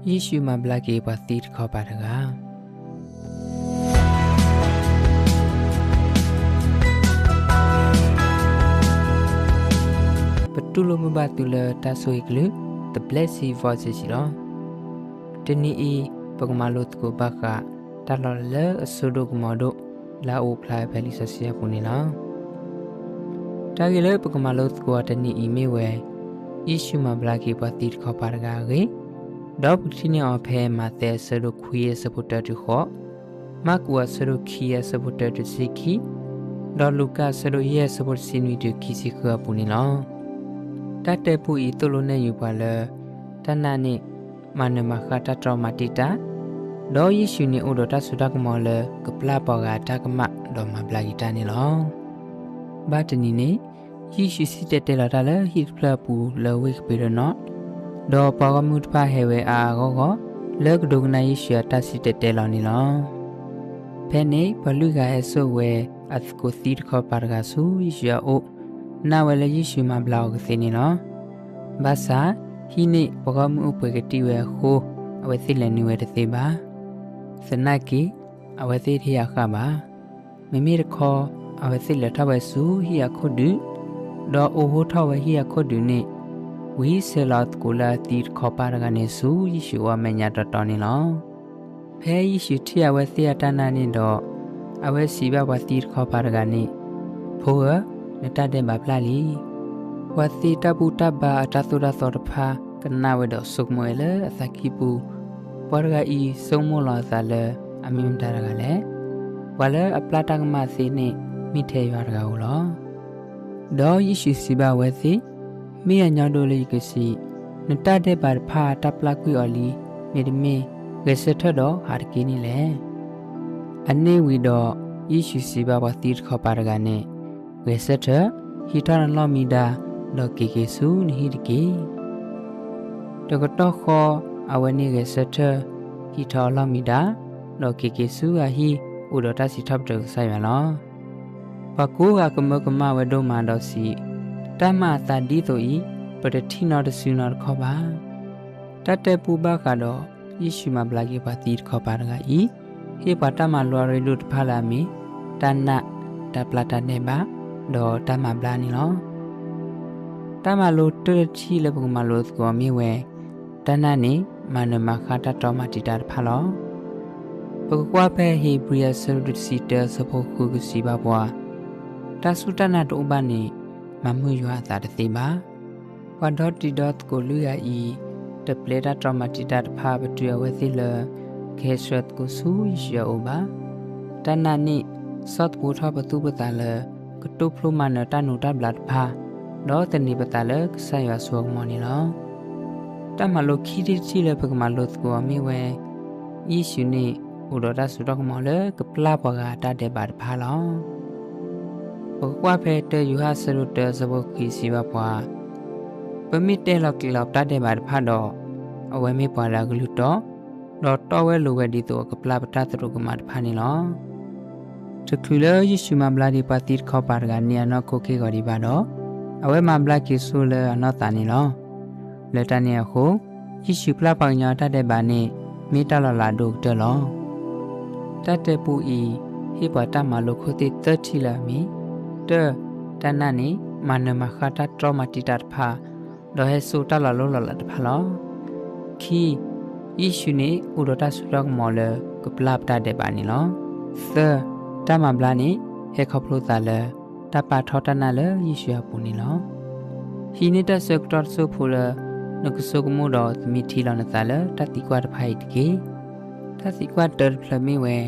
ယ့ၣ်ၡူးမၤဘျါက့ၤပှၤသံတခီပၤတဂၤ. ပတူၢ်လိာ်မုာ်ဘၣ်သုလၢတၢ်ဆိၣ်ဂ့ၤကလုၢ် The Blessed Voices လီၤ. တနံၤအံၤ ပကမၤလိသကိးဘၣ်ဃး တၢ်လီၢ်လၢအစိဒိၣ်ကမီၤဒိၣ် လၢအအိၣ်ဖျါဝဲဖဲလံာ်စီဆှံအပူၤန့ၣ်လီၤ. တၢ်ဂ့ၢ်လၢပကမၤလိသကိးအီၤတနံၤအံၤမ့ၢ်ဝဲ ယ့ၣ်ၡူးမၤဘျါက့ၤပှၤသံတခီပၤတဂၤအဂ့ၢ်, ဒီးပကထံၣ်န့ၢ်အီၤဖဲမးသဲအဆၢဒိၣ်ခွံအဆၢဖိတၢတုၤဃိး, မၢ်ကူးအဆၢဒိၣ်ခံအဆၢဖိတၢတုၤတဆံခံ, ဒီးလူၤကၣ်အဆၢဒိၣ်ယဲၢ်အဆၢဖိတဆံနွံတုၤခံဆံဃုအပူၤန့ၣ်လီၤ. တၢ်တဲပူအံၤသိၣ်လိနဲၣ်ယုာ်ပှၤလၢ တၢ်နာ်န့ၣ် မၤနၢၤမၤဃါတၢ်တြီမၤတံာ်တာ်, ဒီးယ့ၣ်ၡူးန့ၣ်အိၣ်ဒီးတၢ်စိတၢ်ကမီၤလၢကပျၢ်ပှၤဂၤအတၢ်ကမၣ်ဒီးမၤဘျါက့ၤတၢ်န့ၣ်လီၤ. ဘၣ်တနံၤန့ၣ် ယ့ၣ်ၡူးစံၣ်တဲၤတဲလီၤတၢ်လၢဟံၣ်တဖျၢၣ်အပူၤလၢဝ့ၢ်ကပ့းရနီၣ်, ဒီးပှၤဂီၢ်မုၢ်တဖၣ်ဟဲဝဲအါအါဂီၢ်ဂီၢ် လၢကဒိကနၣ်ယ့ၣ်ၡူးအတၢ်စံၣ်တဲၤတဲလီၤန့ၣ်လီၤ. ဖဲန့ၣ် ပှၤလွံၢ်ဂၤဟဲစိာ်ဝဲအသကိးသံတခီပၤတဂၤဆူယ့ၣ်ၡူးအအိၣ်, နာ်ဝဲလၢယ့ၣ်ၡူးမၤဘျါအီၤကသ့န့ၣ်လီၤ. ဘၣ်ဆၣ် ဟံၣ်န့ၣ်ပှၤဂီၢ်မုၢ်အိၣ်ပှဲၤကတံၢ်ဝဲအဃိ အဝဲသ့ၣ်လဲၤနုာ်ဝဲတသ့ဘၣ်. သနာ်က့ အဝဲသ့ၣ်တဟ့ၣ်အဃၣ်ဘၣ်. မ့မ့ၢ်တခီ အဝဲသ့ၣ်လဲၤထီၣ်ဝဲဆူဟံၣ်အခိၣ်ဒူၣ်, ဒီးအိးဘိထီၣ်ဝဲဟံၣ်အခိၣ်ဒူၣ်န့ၣ်, ဝံၤဆဲးလီၤအသကိးလၢအသံတခီပၤတဂၤန့ၣ်ဆူယ့ၣ်ၡူးအအိၣ်အမဲာ်ညါတီတီန့ၣ်လီၤ. ဖဲယ့ၣ်ၡူးထံၣ်အဝဲသ့ၣ်အတၢ်နာ်န့ၣ်ဒီး, အဝဲစံးဘၣ်ပှၤသံတခီပၤတဂၤန့ၣ်, ဖိဧၢ, နတၢ်ဒဲးဘးပျၢ်လံ. ပှၤသ့တၢ်ဘူၣ်တၢ်ဘါအတၢ်သိၣ်တၢ်သီတဖၣ်ကနၣ်ဝဲဒီးဆိကမိၣ်ဝဲလၢအသးကံၢ်ပူၤ, ပှၤတဂၤအံၤဆိကမိၣ်လီၤအသးလၢအမ့ၢ်မတၤတဂၤလဲၣ်. ပှၤလၢအပျၢ်တၢ်ကမၣ်သ့န့ၣ် မ့ၢ်ထဲယွၤတဂၤဧိၤလီၤ. ဒီးယ့ၣ်ၡူးစံးဘၣ်အဝဲသ့ၣ်, မ့ၢ်အညီဒိၣ်လၢယကစံး, နတၢ်ဒဲးဘးတဖၣ်တၢ်ပျၢ်ကွံာ်အီၤလံ, မ့တမ့ၢ်, ဂဲၤဆၢထၢၣ်ဒီးဟးတက့ၢ်န့ၣ်လဲၣ်. အန့ၣ်ဝံၤဒီး, ယ့ၣ်ၡူးစံးဘၣ်ပှၤသံတခီပၤတဂၤန့ၣ်, ဂဲၤဆၢထၢၣ်, ဟံးထီၣ်နလီၢ်မံဒါ, ဒီးက့ၤက့ၤဆူနဟံၣ်တက့ၢ်. တကတီၢ်ဃီ, အဝဲန့ၣ်ဂဲၤဆၢထၢၣ်, ဟံးထီၣ်အလီၢ်မံဒါ, ဒီးက့ၤက့ၤဆူအဟံၣ်, အိၣ်ဒီးတၢ်စံးထီၣ်ပတြၢၤကစၢ်ယွၤလီၤ. ပှၤကိးဂၤကမၢကမၣ်ဝဲဒိၣ်မးဒီးစံး, တၢ်မၤအသးဒ်သိးအံၤ, ပတထံၣ်နီတစုနီတခီဘၣ်. တၢ်တဲပူဘၣ်ဃးဒီး, ယ့ၣ်ၡူးမၤဘျါက့ၤပှၤသံတခီပၤတဂၤအံၤ, ဟ့ၣ်ပှၤတၢ်မၤလိအရ့ဒိၣ်တဖၣ်လၢအမ့ၢ်, တၢ်နာ်, တၢ်ပျၢ်တၢ်ဒဲးဘး, ဒီးတၢ်မၤဘျါန့ၣ်လီၤ. တၢ်မၤလိတၢ်တထံၣ်လၢပကမၤလိသကိးအီၤမ့ၢ်ဝဲ, တၢ်နာ်န့ၣ် မၤနၢၤမၤဃါတၢ်တြီမၤတံာ်တာ်တဖၣ်လီၤ. ပကကွၢ်ဖဲဧ့ၤဘြံၤအဆၢဒိၣ်တဆံတၢအဆၢဖိဃုကစံးဘၣ်ပှၤ, တၢ်စူၢ်တၢ်နာ်တအိၣ်ဘၣ်န့ၣ်, မၤမုာ်ယွၤအသးတသ့ဘၣ်. ပှၤဒီတံၤဒီသကိးလွံၢ်ဂၤအံၤ, တပျဲတၢ်တြီမၤတံာ်တာ်တဖၣ်ပတုာ်အဝဲသ့ၣ်လၢ, ကဟဲဆှၢသကိးဆူယ့ၣ်ၡူးအအိၣ်ဘၣ်. တၢ်နာ်န့ၣ်, ဆီၣ်သပှိၤထီၣ်ပသူၣ်ပသးလၢ, ကတိၢ်ဖျိမၤနၢၤတၢ်နူၤတၢ်ဘျးတဖၣ်, ဒီးသန့ၤပသးလၢကစၢ်ယွၤအစိအကမီၤန့ၣ်လီၤ. တၢ်မၤလိခံထံၣ်တထံၣ်လၢပကမၤလိသကိးအီၤမ့ၢ်ဝဲ, ယ့ၣ်ၡူးန့ၣ်, အိၣ်ဒီးတၢ်စိတၢ်ကမီၤလၢကပျၢ်ပှၤဂၤအတၢ်ဒဲးဘးတဖၣ်လီၤ. ပကကွၢ်ဖဲတၢယိၤဟၣ်အဆၢဒိၣ်တၢအဆၢဖိခွံစံးဘၣ်ပှၤ, ပမ့ၢ်တဲလီၤကျဲၤလီၤပတၢ်ဒဲးဘးတဖၣ်ဒီး, အဝဲမ့ၢ်ပှၤလၢအကလုၢ်တီ, ဒီးတီဝဲလိၤဝဲဒ်သိးအကပျၢ်ပတၢ်သရူးကမၣ်တဖၣ်န့ၣ်လီၤ. တချုးလၢယ့ၣ်ၡူးမၤဘျါဒံးပှၤသံတခီပၤတဂၤန့ၣ်အနီၢ်ခိက့ၢ်ဂီၤဒံးဘၣ်ဒီး, အဝဲမၤဘျါက့ၤဆိလၢအနီၢ်သးန့ၣ်လီၤ. လၢတၢ်န့ၣ်အဃိ, ယ့ၣ်ၡူးပျၢ်ပှၤကညီအတၢ်ဒဲးဘးန့ၣ်, မ့ၢ်တၢ်လီၤလးအဒိၣ်ကတၢၢ်လီၤ. တၢ်တဲပူအံၤ, ဟ့ၣ်ပှၤတၢ်မၤလိခိၣ်သ့ၣ်သၢထံၣ်လၢအမ့ၢ်, တၢ, တၢ်နာ်န့ၣ်, မၤနၢၤမၤဃါတၢ်တြီမၤတံာ်တာ်တဖၣ်, ဒီးဟဲစိာ်တၢ်လီၤလိၢ်လီၤလးတဖၣ်လီၤ. ခံ, ယ့ၣ်ၡူးန့ၣ်အိၣ်ဒီးတၢ်စိတၢ်ကမီၤလၢကပျၢ်ပတၢ်ဒဲးဘးန့ၣ်လီၤ. သၢ, တၢ်မၤဘျါန့ၣ်, ဟဲခီဖျိသးလၢ, တၢ်ပာ်ထီၣ်တၢ်နာ်လၢယ့ၣ်ၡူးအပူၤန့ၣ်လီၤ. ဟံးန့ၢ်တၢ်ဆၢကတီၢ်တစိၢ်ဖိလၢ, နကဆိကမိၣ်ဒီးသမံထံလီၤနသးလၢတၢ်သံကွၢ်တဖၣ်အံၤတက့ၢ်. တၢ်သံကွၢ်တၢတဖျၢၣ်မ့ၢ်ဝဲ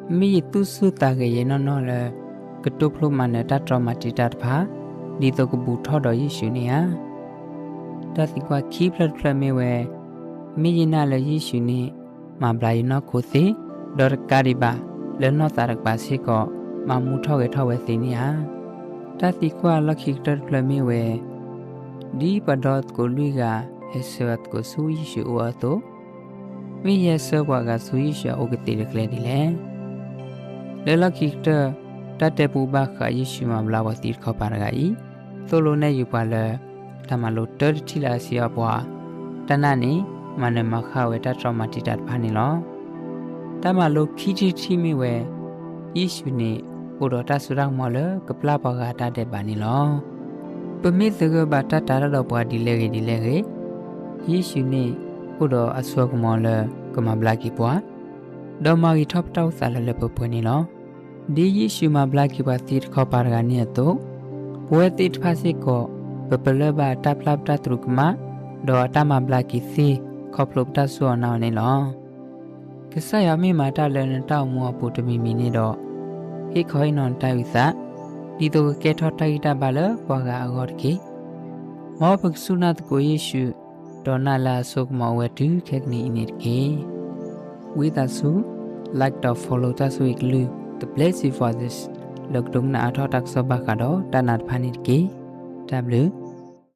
မ့ၢ်ယသူၣ်ဆူၣ်သးဂဲၤယဲၢ်နီၢ်နီၢ်လၢ, ကတိၢ်ဖျိမၤနၢၤတၢ်တြီမၤတံာ်တာ်တဖၣ်, ဒ်သိးကဘူၣ်ထီၣ်ဒီးယ့ၣ်ၡူးန့ၣ်ဧါ. တၢ်သံကွၢ်ခံဖျၢၣ်တဖျၢၣ်မ့ၢ်ဝဲ, မ့ၢ်ယနာ်လၢယ့ၣ်ၡူးန့ၣ်, မၤဘျါယနီၢ်ခိသ့, ဒီးတကးဒံးဘၣ်, လၢနီၢ်သးတကပၤစ့ၢ်ကီး, မၤမူထီၣ်ဂဲၤထီၣ်ဝဲသ့န့ၣ်ဧါ. တၢ်သံကွၢ်လီၢ်ခံကတၢၢ်တဖျၢၣ်မ့ၢ်ဝဲ, ဒ်ပှၤဒီသကိးလွံၢ်ဂၤ, ဟဲဆှၢအသကိးဆူယ့ၣ်ၡူးအအိၣ်အသိး, မ့ၢ်ယဟဲဆှၢပှၤဂၤဆူယ့ၣ်ၡူးအအိၣ်ကသ့ၣ်လၢကျဲဒ်လဲၣ်. လၢလီၢ်ခံကတၢၢ်, တၢ်တဲပူဘၣ်ဃးယ့ၣ်ၡူးမၤဘျါပှၤသံတခီပၤတဂၤအံၤ, သိၣ်လိနဲၣ်ယုာ်ပှၤလၢ, တၢ်မၤလိတၢတထံၣ်လၢအစံးအီၤပှၤ, တၢ်နာ်န့ၣ်, မၤနၢၤမၤဃၣ်ဝဲတၢ်တြီမၤတံာ်တာ်တဖၣ်န့ၣ်လီၤ. တၢ်မၤလိခံထံၣ်တထံၣ်မ့ၢ်ဝဲ, ယ့ၣ်ၡူးန့ၣ် အိၣ်ဒီးတၢ်စိတၢ်ကမီၤလၢကပျၢ်ပှၤဂၤအတၢ်ဒဲးဘးန့ၣ်လီၤ. ပမ့ၢ်သဂၢၢ်ဘၣ်တၢ်တာ်တၢ်ဒီးပှၤဒ်လဲၣ်ဂ့ၤဒ်လဲၣ်ဂ့ၤ, ယ့ၣ်ၡူးန့ၣ် အိၣ်ဒီးအစိအကမီၤလၢကမၤဘျါက့ၤပှၤ, ဒီးမၤဂ့ၤထီၣ်ပတၢ်အိၣ်သးလၢလၢပှဲၤပှဲၤန့ၣ်လီၤ. ဒ်ယ့ၣ်ၡူးမၤဘျါက့ၤပှၤသ့တခီပၤတဂၤန့ၣ်အသိး, ပဝဲသ့ၣ်တဖၣ်စ့ၢ်ကီး ပပလၢၢ်ဘၣ်တၢ်ပျၢ်ပတၢ်သရူးကမၣ်, ဒီးအတၢ်မၤဘျါက့ၤသ့ၣ်ခီဖျိပတၢ်စိအီၤနါအီၤန့ၣ်လီၤ. ကစၢ်ယွၤမ့ၢ်မၤတၢ်လၢနတၢ်အိၣ်မူအပူၤတမံၤမံၤန့ၣ်ဒီး, ဟ့ၣ်ခီဟ့ၣ်နီၤနတၢ်အုၣ်သး, ဒ်သိးကကဲထီၣ်တၢ်ဂံၢ်တၢ်ဘါလၢပှၤဂၤအဂီၢ်တက့ၢ်. မ်ပကစူၢ်နာ်သကိးယ့ၣ်ၡူး, ဒီးနာ်လၢအစိကမီၤအိၣ်ဝဲတုၤခဲကနံၣ်အံၤန့ၣ်တက့ၢ်. ဝံသးစူၤ like ဒီး follow တၢ်ဆိၣ်ဂ့ၤကလုၢ် The Blessed Voices လၢကဒိကနၣ်အါထီၣ်တၢ်ကစီၣ်ဘၣ်ဃးဒီးတၢ်နာ်တဖၣ်န့ၣ်တက့ၢ်. တၢ်ဘျုး